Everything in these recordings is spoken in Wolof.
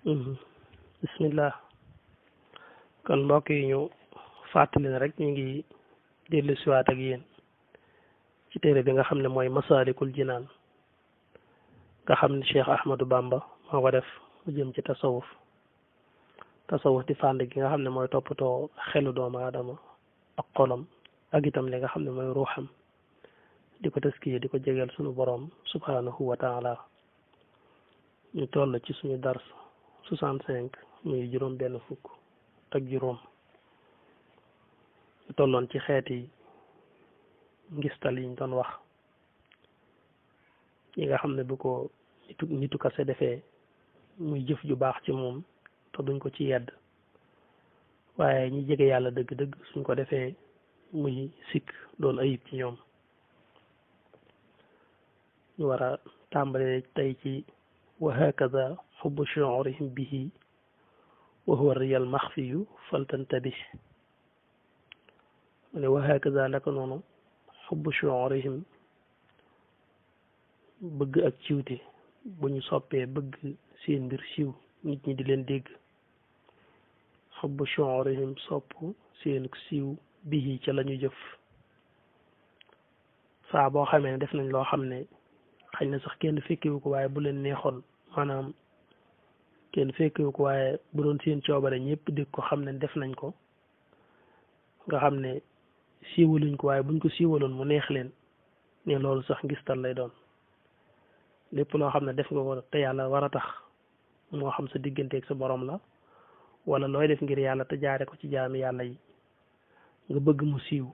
bismillah kon mbokk yi ñu fàttali ne rek ñu ngi dellu siwaat ak yéen ci téere bi nga xam ne mooy Masaalikul Jinaan nga xam ne Cheikh Ahmadou Bamba moo ko def mu jëm ci tasawuf di fànn gi nga xam ne mooy toppatoo xelu doomu aadama ak xolam ak itam li nga xam ne mooy ruuxam di ko taskiye di ko jegeel suñu boroom subhanahu wa taala ñu toll ci suñu dars 65 muy juróom benn fukk ak juróom ñu tolloon ci xeeti ngistal yiñ doon wax yi nga xam ne bu ko nitu kase defee muy jëf ju baax ci moom te duñ ko ci yedd waaye ñi jege yàlla dëgg-dëgg suñ ko defee muy sikk doon ayib ci ñoom ñu war a tàmbale tey ci wa hakaza xubbu shuurihim bihi wa huwa riyal maxfiyu faltantabih mu ne wa hakaza naka noonu xubbu shuurihim bëgg ak ciwte bu ñu soppee bëgg seen mbir siiw nit ñi di leen dégg xubbu shuurihim sopp seen siiw bihi ca la ñu jëf saa boo xamee ne def nañ loo xam ne xëy na sax kenn fekkewu ko waaye bu leen neexoon maanaam kenn fekkewu ko waaye bu doon seen coobare ñëpp dégg ko xam ne def nañ ko nga xam ne siiwaluñ ko waaye buñ ko siiwaloon mu neex leen ne loolu sax ngistal lay doon lépp loo xam ne def nga ko te yàlla war a tax moo xam sa digganteeg sa borom la wala looy def ngir yàlla te jaare ko ci jaami yàlla yi nga bëgg mu siiw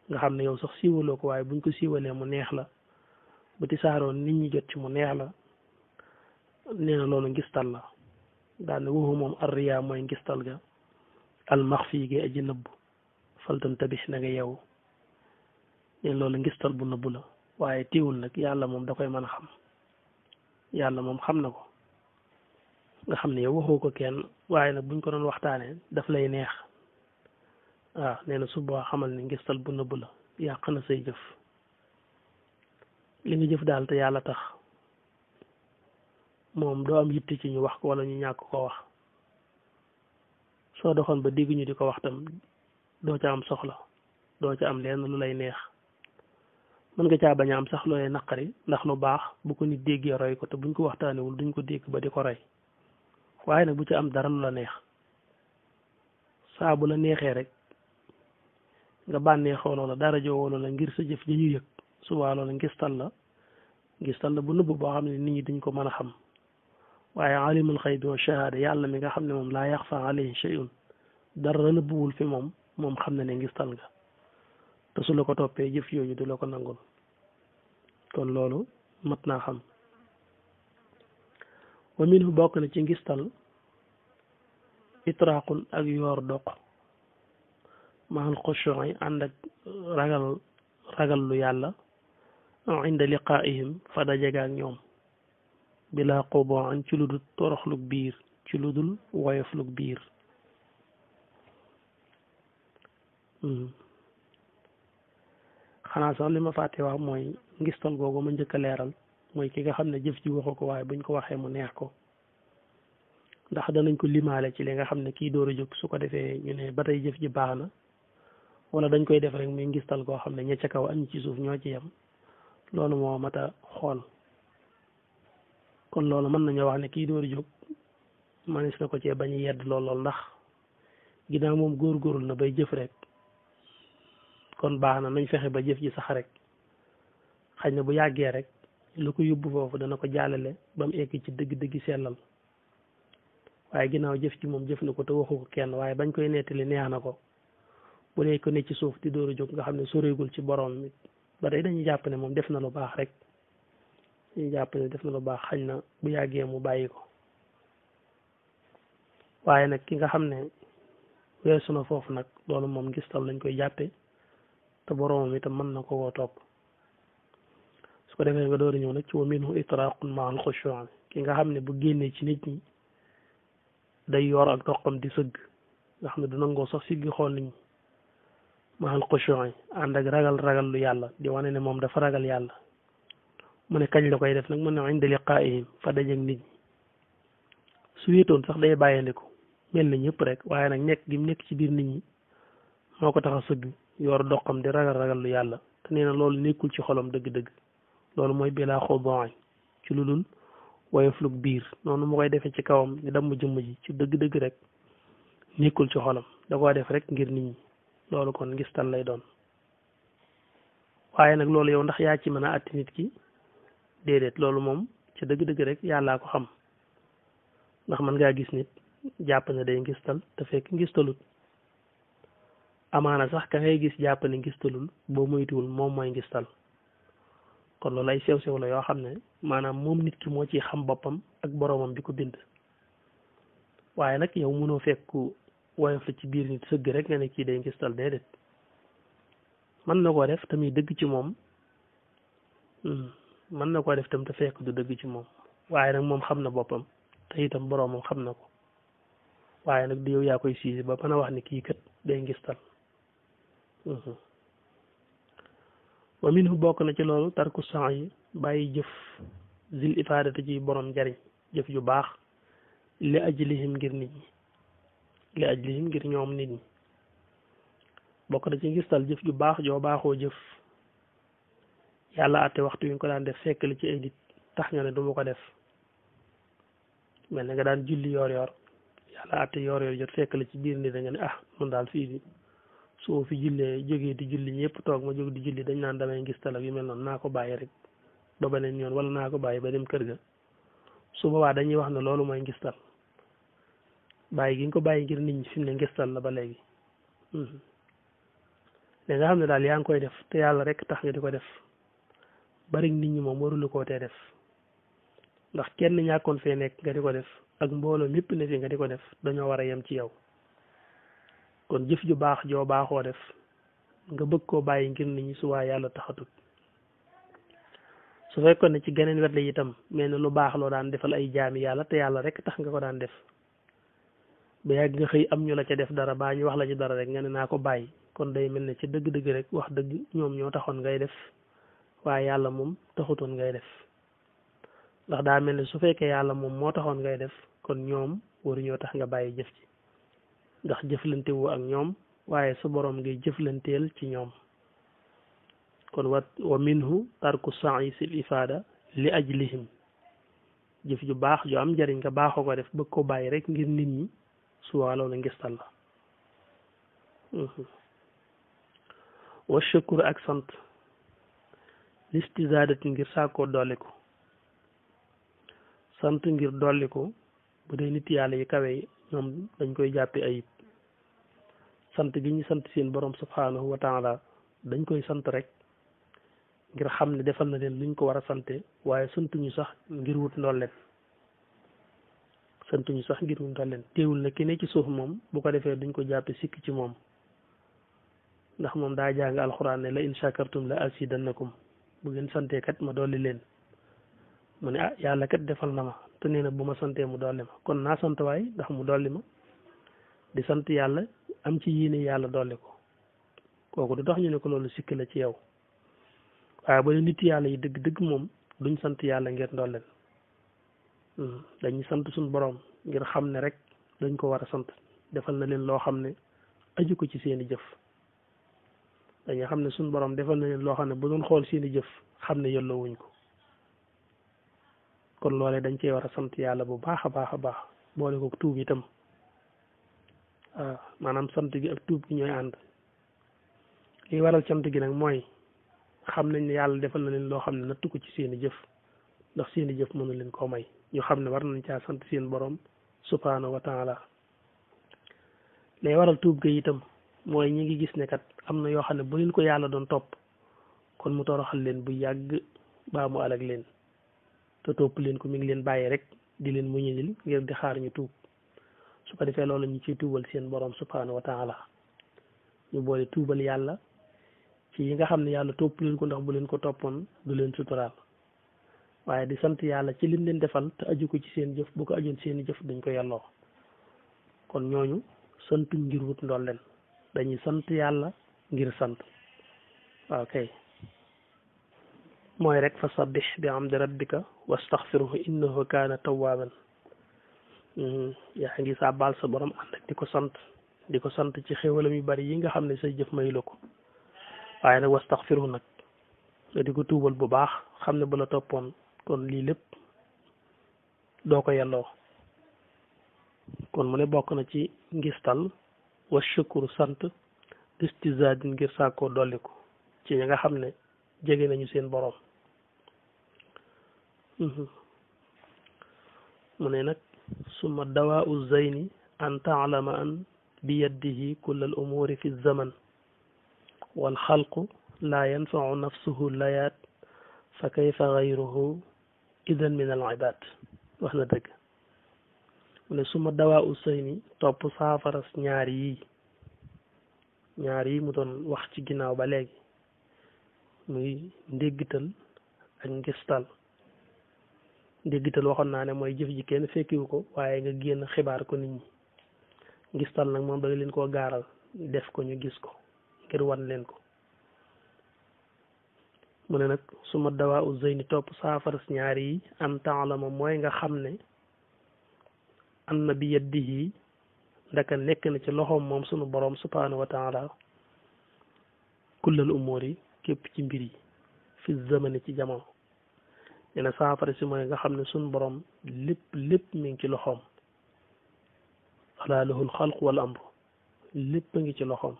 nga xam ne yow sax siiwaloo ko waaye buñ ko siiwalee mu neex la bu ti saaroon nit ñi jot ci mu neex la nee na loolu ngistal la daal ne waxu moom arriya mooy ngistal ga almaxfi gi aji nëbb faltan tabis na nga yow ne loolu ngistal bu nëbb la waaye teewul nag yàlla moom da koy mën a xam yàlla moom xam na ko nga xam ne yow waxoo ko kenn waaye nag buñ ko doon waxtaanee daf lay neex waaw nee na suba xamal ne ngistal bu nëbb la yàq na say jëf li nga jëf daal te yàlla tax moom doo am yitte ci ñu wax ko wala ñu ñàkk ko wax soo doxoon ba dégg ñu di ko wax tam doo ca am soxla doo ca am lenn lu lay neex mën nga caa bañ a am sax loolee naqari ndax lu baax bu ko nit déggee roy ko te buñ ko waxtaanewul duñ ko dégg ba di ko roy waaye nag bu ci am dara lu la neex saa bu la neexee rek nga bànneexoo loola dara joowoo loola ngir sa jëf ji ñu yëg subaa loola ngistal la bu nëbb boo xam ne nit ñi dañ ko mën a xam waaye alimul xaybi wa shahada yàlla mi nga xam ne moom laa yaxfa alayhi shay'un dara nëbbuwul fi moom xam na ne ngistal nga te su la ko toppee jëf yooyu du la ko nangul kon loolu mat naa xam wa minhu bokk na ci ngistal itraaqun ak yoor doq mahal xushu'i ànd ak ragal lu yàlla inda liqaa'ihim fa dajegaak ñoom bila qudu'an ci lu dul toroxluk biir ci lu dul woyofluk biir xanaa sax li ma fàtte wax mooy ngistal googu ma njëkk a leeral mooy ki nga xam ne jëf ji waxu ko waaye buñ ko waxee mu neex ko ndax danañ ko limaale ci li nga xam ne kii door a jóg su ko defee ñu ne ba tey jëf ji baax na wala dañ koy def rek muy ngistal goo xam ne ña ca kaw ak ñi ci suuf ñoo ci yem loolu moo mat a xool kon loolu mën nañoo wax ne kii door a jóg manis na ko cee bañ a yedd lool ndax ginnaaw moom góorgóorlu na bay jëf rek kon baax na nañ fexe ba jëf ji sax rek xëy na bu yàggee rek lu ko yóbbu foofu dana ko jàllale ba mu egg ci dëgg-dëgg sellal waaye ginnaaw jëf ci moom jëf na ko te waxu ko kenn waaye bañ koy nettali neex na ko bu dee ko ne ci suuf di door a jóg nga xam ne soreegul ci borom mi ba tey dañuy jàpp ne moom def na lu baax rek dañuy jàpp ne def na lu baax xañ na bu yàggee mu bàyyi ko waaye nag ki nga xam ne weesu na foofu nag loolu moom ngistal lañ koy jàppe te boromam itam mën na ko koo topp su ko defee nga door a ñëw nag ci wa minhu itraaqun ma'al xushu'i ki nga xam ne bu génnee ci nit ñi day yor ak doxam di sëgg nga xam ne du nangoo sax siggi xool nit ñi ma'al xushu'i ànd ak ragal lu yàlla di wane ne moom dafa ragal yàlla mu ne kañ la koy def nag mu ne inda liqaa'ihim fa dajeeg nit ñi su wéetoon sax day bàyyandiku mel na ñëpp rek waaye nag nekk gi mu nekk ci biir nit ñi moo ko tax a sëgg yor doxam di ragal lu yàlla te nee na loolu nekkul ci xolam dëgg-dëgg loolu mooy bilaa xudooñ ci lu dul woyoflug biir noonu mu koy defee ci kawam di damm jëmm ji ci dëgg-dëgg rek nekkul ci xolam da koo def rek ngir nit ñi loolu kon ngistal lay doon waaye nag loolu yow ndax yaa ci mën a atti nit ki déedéet loolu moom ci dëgg-dëgg rek yàllaa ko xam ndax mën ngaa gis nit jàpp ne day ngistal te fekk ngistalut amaana sax ka ngay gis jàpp ne ngistalul boo moytuwul moom mooy ngistal kon loolu ay sew-sew la yoo xam ne maanaam moom nit ki moo ci xam boppam ak boroomam bi ko bind waaye nag yow mënoo fekk woyof la ci biir nit sëgg rek nga ne kii day ngistal déedéet mën na koo def tamit dëgg ci moom mën na koo def tam te fekk du dëgg ci moom waaye nag moom xam na boppam te itam boroomam xam na ko waaye nag di yow yaa koy siisi ba mën a wax ni kii kat day ngistal wa minhu bokk na ci loolu tarku sang yi bàyyi jëf zil ifaadati ci borom njariñ jëf ju baax li ajlihim ngir nit ñi li ajlihim ngir ñoom nit ñi bokk na ci ngistal jëf ju baax joo baaxoo jëf yàlla àtte waxtu yu nga ko daan def fekk li ci ay nit tax nga ne du ma ko def mel ne nga daan julli yoor yàlla àtte yoor jot fekk la ci biir nit da nga ne mun daal fii soo fi jullee jógee di julli ñëpp toog ma jóg di julli dañ naan damay ngistal ak yu mel noonu naa ko bàyyi rek ba beneen yoon wala naa ko bàyyi ba dem kër ga su boobaa dañuy wax ne loolu mooy ngistal bàyyi gi nga ko bàyyi ngir nit ñi fi mu ne ngistal la ba léegi li nga xam ne daal yaa ngi koy def te yàlla rek tax nga di ko def bari nit ñi moom warulu koo tee def ndax kenn ñàkkoon fee nekk nga di ko def ak mbooloo mépp ne fi nga di ko def dañoo war a yem ci yow kon jëf ju baax joo baaxoo def nga bëgg koo bàyyi ngir nit ñi suwaa yàlla taxatut su fekkoon ne ci geneen wet la itam mel ne lu baax loo daan defal ay jaami yàlla te yàlla rek tax nga ko daan def ba yàgg nga xëy am ñu la ca def dara baa ñu wax la ci dara rek nga ne naa ko bàyyi kon day mel ne ci dëgg-dëgg rek wax dëgg ñoom ñoo taxoon ngay def waaye yàlla moom taxutoon ngay def ndax daa mel ne su fekkee yàlla moom moo taxoon ngay def kon ñoom waruñoo tax nga bàyyi jëf ci ndax jëflante wu ak ñoom waaye sa borom ngay jëflanteel ci ñoom kon wa minhu tarku sa'i sil ifaada li ajlihim jëf ju baax ju am njariñ nga baaxoo ko def bëgg ko bàyyi rek ngir nit ñi suwaa loolu ngistal la wa shukur ak sant listizaadati ngir sàkkoo dolli ko sant ngir dolli ko bu dee nit yàlla yi kawe yi ñoom dañ koy jàppe ayib sant gi ñu sant seen borom subhanahu wa taala dañ koy sant rek ngir xam ne defal na leen luñ ko war a sante waaye santuñu sax ngir wut ndolleen teewul na ki ne ci suuf moom bu ko defee duñ ko jàppe sikk ci moom ndax moom daa jàng alxuraan ne la in shakartum la azidannakum bu ngeen santee kat ma dolli leen mu ne yàlla kat defal na ma te nee na bu ma santee mu dolli ma kon naa sant waay ndax mu dolli ma di sant yàlla am ci yéene yàlla dolli ko kooku du tax ñu ne ko loolu sikk la ci yow waaye ba nit yàlla yi dëgg-dëgg moom duñ sant yàlla ngir ndolleen dañuy sant suñ borom ngir xam ne rek dañ ko war a sant defal na leen loo xam ne aju ko ci seeni jëf dañuy xam ne suñ borom defal na leen loo xam ne bu doon xool seeni jëf xam ne yelloo wuñ ko kon loolee dañ cee war a sant yàlla bu baax a baax boole ko tuub itam waaw maanaam sant gi ak tuub gi ñooy ànd li waral sant gi nag mooy xam nañ ne yàlla defal na leen loo xam ne nattu ko ci seeni jëf ndax seeni jëf mënu leen koo may ñu xam ne war nañ caa sant seen borom subhanahu wa taala lay waral tuub ga itam mooy ñi ngi gis ne kat am na yoo xam ne bu leen ko yàlla doon topp kon mu toroxal leen bu yàgg baa mu alag leen te topp leen ko mi ngi leen bàyyi rek di leen muñalil ngir di xaar ñu tuub su ko defee loolu ñu ciy tuubal seen borom subhanahu wa taala ñu boole tuubal yàlla ci yi nga xam ne yàlla topp leen ko ndax bu leen ko toppoon du leen suturaal waaye di sant yàlla ci lim leen defal te aju ko ci seen jëf bu ko ajoon seeni jëf dañ ko yelloo kon ñooñu santuñ ngir wut ndolleen dañuy sant yàlla ngir sant waaw kay mooy rek fa sabbih bi hamdi rabbika wastaghfirhu innahu kaana tawwaban yaa ngi sàbbaal sa borom ànd ak di ko sant ci xéwalam yu bari yi nga xam ne say jëf mayu la ko waaye nag wastaxfiru nag nga di ko tuubal bu baax xam ne bu la toppoon kon lii lépp doo ko yelloo kon mu ne bokk na ci ngistal wa shukuru sant istizaadin ngir sàkkoo dolliku ci ñi nga xam ne jege nañu seen borom mu ne nag summa dawaa u zeyni an taalama an bi yadihi kull al umuri fi zaman wal xalqu laa yanfau nafsuhu layaat fa kayfa gayruhu idan min al ibad wax na dëgg mu ne summa dawaa u zeyni topp saafaras ñaar yi mu doon wax ci ginnaaw ba léegi muy ndéggital ak ngistal ndéggital waxoon naa ne mooy jëf ji kenn fekkiwu ko waaye nga génn xibaar ko nit ñi ngistal nag moom da leen koo gaaral def ko ñu gis ko ngir wan leen ko mu ne nag su ma dawaa u zeyni topp saafaras ñaar yi an taalama mooy nga xam ne an na bi yadihi ndaka nekk na ci loxoom moom sunu borom subhanahu wa taala kullal umur yi képp ci mbir yi fi zamani ci jamono nee na saafara si mooy nga xam ne sunu borom lépp mi ngi ci loxoom alaa lahul xalq wal amru lépp a ngi ci loxoom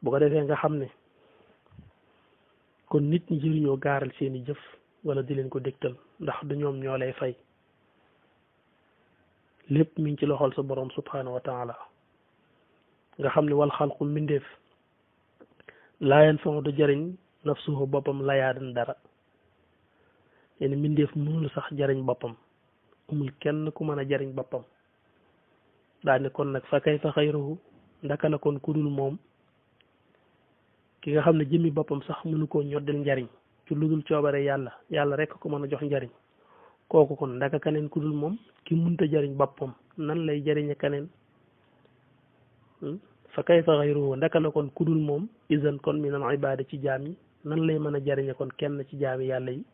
bu ko defee nga xam ne kon nit ñi jëriñoo gaaral seeni jëf wala di leen ko dégtal ndax du ñoom ñoo lay fay lépp mi ngi ci loxol sa borom subhanahu wa taala nga xam ne wal xalqu mbindeef laa yanfa'u du jariñ nafsuhu boppam layaadan dara yéen mbindeef mënul sax jariñ boppam amul kenn ku mën a jariñ boppam daa ne kon nag fa kayfa xayruhu ndaka la kon kudul moom ki nga xam ne jëmmi boppam sax mënu koo ñoddil njariñ ci lu dul coobare yàlla rek ko mën a jox njariñ kooku kon ndaka kaneen kudul moom ki munta jariñ boppam nan lay jariñe kaneen fa kayfa xayruhu ndaka la kon kudul moom izan kon min al ibaada ci jaam yi nan lay mën a jariñe kon kenn ci jaami yàlla yi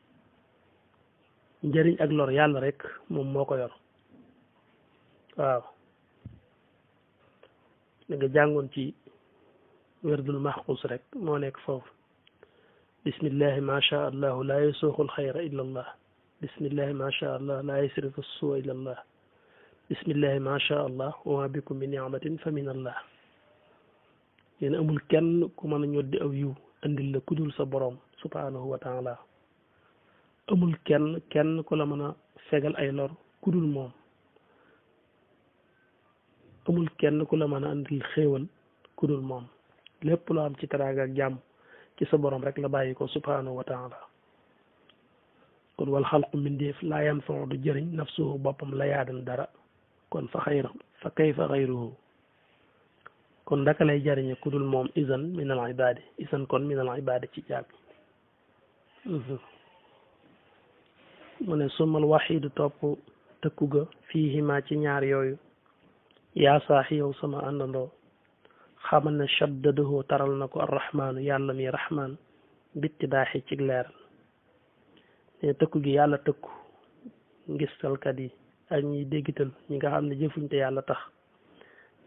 njariñ ak lor yàlla rek moom moo ko yor waaw da nga jàngoon ci werdul maxquus rek moo nekk foofu bismillahi ma sha allahu laa yasuuqul xayra illa allah bismillahi ma sha allah laa yasrifu suua illa allah bismillahi ma sha allah wa ma bikum min ni'matin fa min allah yéen amul kenn ku mën a ñoddi aw yiw andil la kudul sa borom subhanahu wa taala amul kenn ku la mën a fegal ay lor kudul moom amul kenn ku la mën a andil xéewal kudul moom lépp loo am ci teraanga ak jàmm ci sa borom rek la bàyyi ko subhanahu wa taala kon wal xalqu mbindeef laa yanfa'u du jëriñ nafsuhu boppam la yaadan dara kon fa kayfa xayruhu kon ndaka lay jëriñe kudul moom izan min al ibaadi izan kon min al ibaadi ci jaam mu ne sumal waxiidu topp tëkku ga fiihima ci ñaar yooyu yaa saaxi yow sama àndandoo xamal ne shaddadahu taral na ko arrahmaanu yàlla mi rahmaan bitti daaxi ci leeral ne tëkku gi yàlla tëkku ngistalkat yi ak ñiy déggital ñi nga xam ne jëfuñ te yàlla tax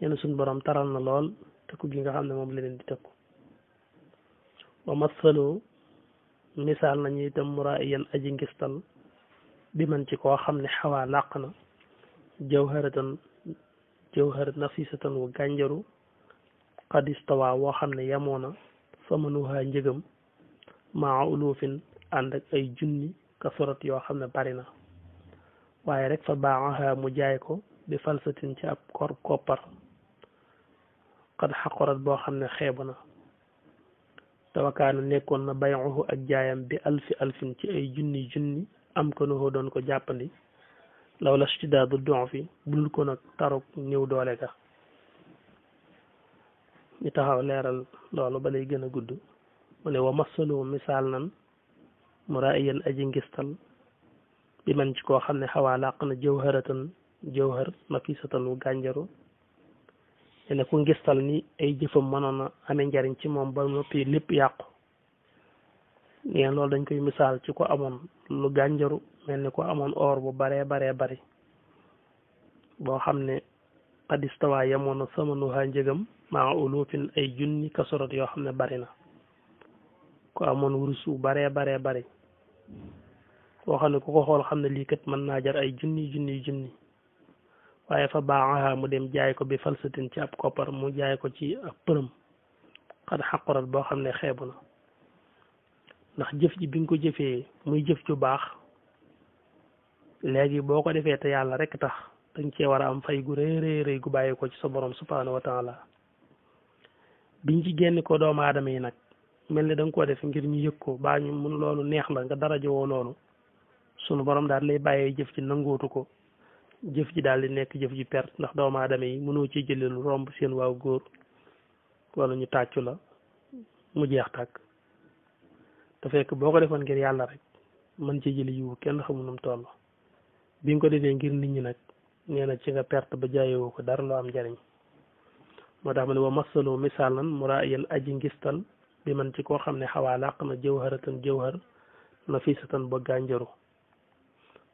ñenn suñ borom taral na lool tëkku gi nga xam ne moom la leen di tëkku wa masalu misaal nañu itam muraa'iyan aji ngistal bi man ci koo xam ne xawaa làq na jawhar nafisatan wu gànjaru qad istawa woo xam ne yamoona samanuha njëgam maa ulufin ànd ak ay junni kasurat yoo xam ne bari na waaye rek fa baaxaha mu jaay ko bi falsatin ci ab koppar qad xaqarat boo xam ne xeebu na tawakaana nekkoon na bayuhu ak jaayam bi alfin ci ay junni am ko nuhu doon ko jàppandi law la stidaadu don fi bulul ko nag taruk ñëw doole ga ñu taxaw leeral loolu ba lay gën a gudd mu ne wa masalu misaal nan muraa'iyan aji ngistal bi man ci koo xam ne xawaa làq na jawhar nafisatan wu gànjaru ne ku ngistal ni ay jëfam mënoon a amee njariñ ci moom ba noppi lépp yàqu neen loolu dañ koy misaal ci ko amoon lu gànjaru mel ni ko amoon or bu baree bari boo xam ne qad istawa yemoon na samanuha njëgam maa ulufin ay junni kasorot yoo xam ne bari na ko amoon wurus bu baree bari boo xam ne ku ko xool xam ne lii kat mën naa jar ay junni waaye fa baaxaha mu dem jaay ko bi falsatin ci ab koppar mu jaay ko ci ab përëm xad xaqarat boo xam ne xeebu na ndax jëf ji bi nga ko jëfee muy jëf ju baax léegi boo ko defee te yàlla rek tax dañ cee war a am fay gu rëy gu bàyyi ko ci sa borom subhanahu wa taala biñ ci génn ko doomu aadama yi nag mel ni da nga koo def ngir ñu yëg ko baa ñu mun loolu neex la nga dara jowoo loolu sunu borom daal lay bàyyee jëf ci nangootu ko jëf ji daal di nekk jëf ji perte ndax doomu aadama yi mënoo ci jëlee lu romb seen waaw góor wala ñu tàccu la mu jeex tàkk te fekk boo ko defoon ngir yàlla rek mën ci jëli yiwu kenn xamul nu mu toll bi nga ko defee ngir nit ñi nag nee na ci nga perte ba jaayewoo ko dara loo am njariñ moo tax ma ne wa masalu misaalan muraayan aji ngistal bi man ci koo xam ne xawaa làq na jawharatan jawhar nafisatan ba gànjaru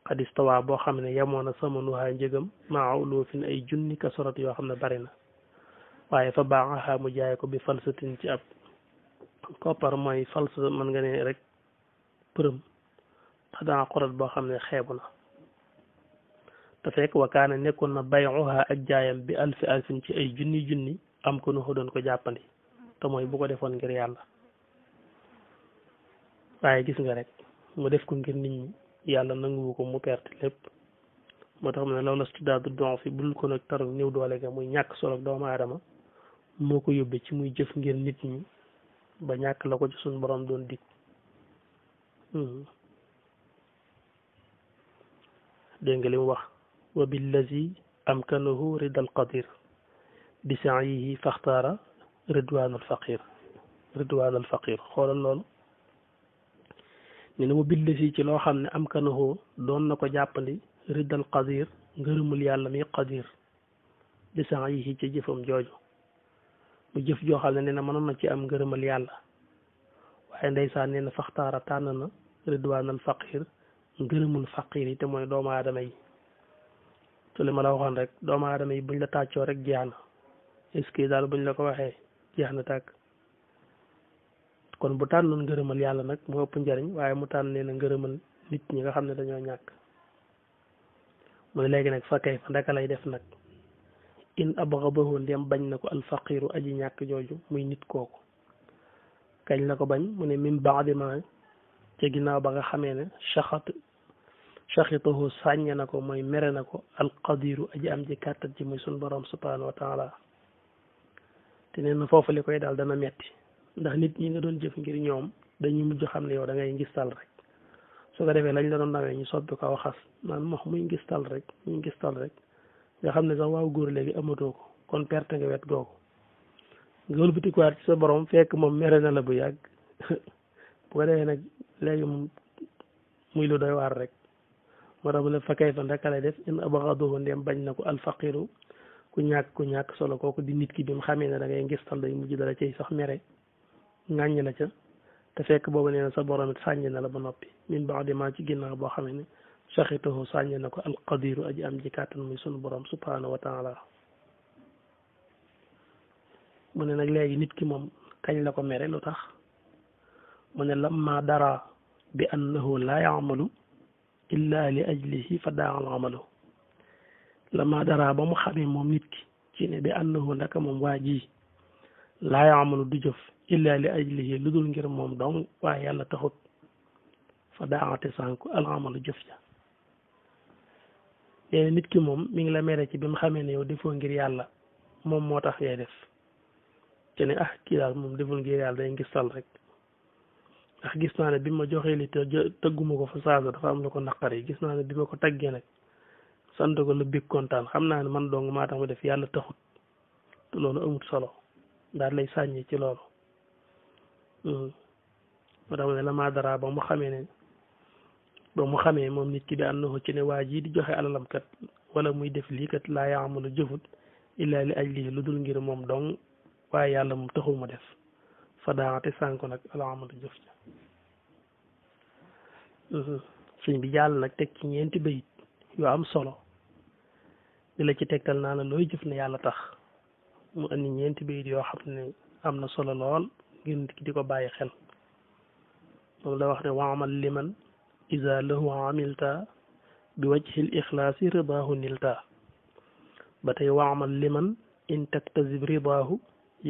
xad istawa boo xam ne yemoon na samanuha njëgam maa ulufin ay junni kasorot yoo xam ne bari na waaye fa baaxaha mu jaay ko bi falsatin ci ab koppar mooy falsa mën nga ne rek përëm xadaa xorat boo xam ne xeebu na te fekk wakaana nekkoon na bayuha ak jaayam bi alfin ci ay junni am ko nu doon ko jàppandi te mooy bu ko defoon ngir yàlla waaye gis nga rek mu def ko ngir nit ñi yàlla nanguwu ko mu perte lépp moo tax mu ne loolu studaadu don fi bul ko nag taru néew doole ga muy ñàkk solo doomu aadama moo ko yóbbee ci muy jëf ngir nit ñi ba ñàkk la ko ci suñ borom doon dig dégg nga li mu wax wa billazi amkanahu ridal qadir bi sa'yihi faxtaara ridwanul faqir xoolal loolu ne na mu billazi ci loo xam ne amkanahu doon na ko jàppandi ridal qadir ngërëmul yàlla mi qadir bi sa'yihi ci jëfam jooju mu jëf joo xam ne nee na mënoon na ci am ngërëmal yàlla waaye ndeysaan nee na faxtaara tànn na ridwanul faqir ngërëmul faqir yi te mooy doomu aadama yi te li ma la waxoon rek doomu aadama yi buñ la tàccoo rek jeex na est-ce que daal buñ la ko waxee jeex na tàkk kon bu tànnoon ngërëmal yàlla nag mu ëpp njariñ waaye mu tànn nee na ngërëmal nit ñi nga xam ne dañoo ñàkk mu ne léegi nag fa kay fa ndaka lay def nag in abghadahu ndem bañ na ko alfaqiru aji ñàkk jooju muy nit kooku kañ la ko bañ mu ne min baadi ma ca ginnaaw ba nga xamee ne saxitahu sàññe na ko mooy mere na ko alqadiru aji am ji kàttan ci muy sun borom subhanahu wa taala te nee na foofu li koy daal dana metti ndax nit ñi nga doon jëf ngir ñoom dañuy mujj xam ne yow da ngay ngistal rek su ko defee lañ la doon nawee ñu soppi ko xas naan mox muy ngistal rek nga xam ne sax waaw góor léegi amatoo ko kon perte nga wet googu nga wëlbatikuwaat ci sa borom fekk moom mere na la bu yàgg bu ko defee nag léegi moom muy lu doy waar rek moo tax mu ne fa kay fa ndaka lay def in abghadahu ndem bañ na ko alfaqiru ku ñàkk solo kooku di nit ki bi mu xamee ne da ngay ngistal day mujj dala cay sax mere ŋàññ la ca te fekk boobu nee na sa borom it sàññ na la ba noppi min ba'di ma ci ginnaaw boo xamee ne saxitahu sàññ na ko alqadiru aji am ji kàttan muy sunu borom subhanahu wa taala mu ne nag léegi nit ki moom kañ la ko mere lu tax mu ne lamma dara bi annahu la ya'malu illa li ajlihi fa daa'al amalu lamma dara ba mu xamee moom nit ki ci ne bi annahu ndaka moom waa ji laa ya'malu du jëf illa li ajlihi lu dul ngir moom dong waaye yàlla taxut fa daa'ate sànku al amalu jëf ja léegi nit ki moom mi ngi la mere ci bi mu xamee ne yow defoo ngir yàlla moom moo tax ngay def te ne kii daal moom deful ngir yàlla day ngistal rek ndax gis naa ne bi ma joxee li tëgguma ko fa saasa dafa am lu ko naqari gis naa ne bi ma ko taggee nag sant ko la bég kontaan xam naa ne man dong maa tax ma def yàlla taxut te loolu amut solo daal lay sàññee ci loolu moo tax ma ne la maa dara ba mu xamee moom nit ki bi ànd ci ne waa jii di joxe alalam kat wala muy def lii kat laa yaamalu jëfut illa li ajlihi lu dul ngir moom dong waaye yàlla moom taxul mu def fa daate sànko nag ala amalu jëf ja sëñ bi jàll nag teg ci ñeenti bayit yu am solo di la ci tegtal naa la looy jëf ne yàlla tax mu andi ñeenti bayit yoo xam ne am na solo lool ngir nit ki di ko bàyyi xel moom la wax ne waamal liman iza lahu amilta bi wajhil ixlaasi ridaahu nilta ba tey waamal liman in taktasib ridaahu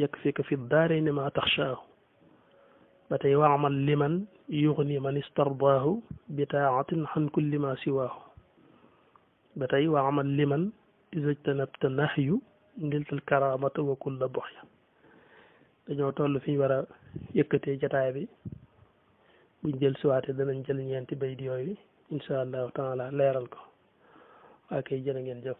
yakfika fi daarayni ma taxshaahu ba tey waamal liman yugni man istardaahu bi taatin xan kulli ma siwaahu ba tey waamal liman iza jtanabta nahyu niltal karamata wa kulla buxya dañoo toll fi ñu war a yëkkatee jataay bi buñ jël siwaate danañ jël ñeenti bayit yooyu incha allahu taala leeral ko waa kay jërë ngeen jëf